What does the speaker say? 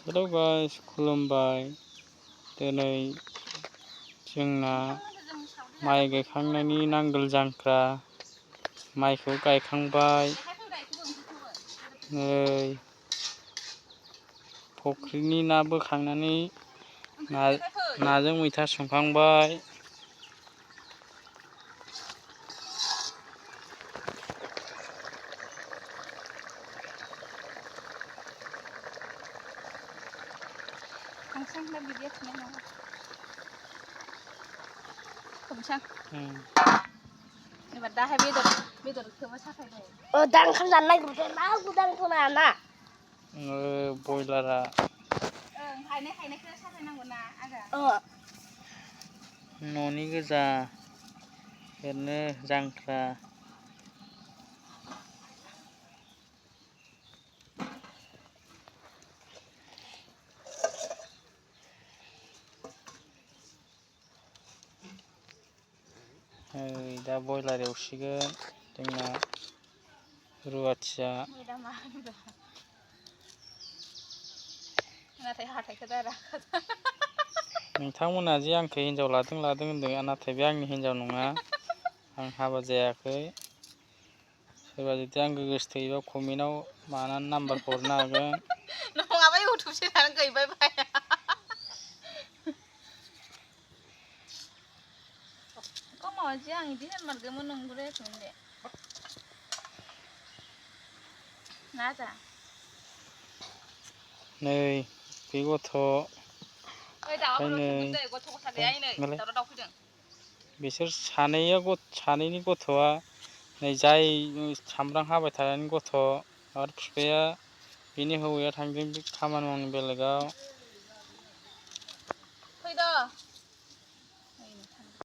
Hello guys, खुलुमबाय। दिनै जोंना माइ गायखांनायनि नांगोल जांख्रा। माइखौ गायखांबाय। नै फुख्रिनि ना बोखांनानै नाजों मैथा संखांबाय। एबार दाहाय बेदरखौबो साफायबाय। दा ओंखाम जानो नागिरबाय मा गुदां खोनायाना? बयलारा हायनायखौ साफायनांगौ ना आजा? न'नि गोजा ओरैनो जांख्रा। दा बयलार एवसिगोन जोंना रुवाथिया। नाथाय हाथाइखौ दा नोंथांमोना जे आंखौ हिनजाव लादों होनदों, नाथाय बे आंनि हिनजाव नङा। आं हाबा जायाखै। सोरबा जुदि आंखौ गोसोथोयोबा कमेन्टआव मानानै नाम्बार हरनो हागोन। नङाबा इउटुब चेनेल गैबाय बाया। कमावसि आं इदि होनमारगौमोन नंगौरे दे। ना आजा? नै बे गथ' बिसोर सानैनि गथ'आ नै जाय सामब्राम हाबाय थानायनि गथ' आरो बिफाया बिनि हौवाया थांदों बे खामानि मावनो बेलेगाव। फैद'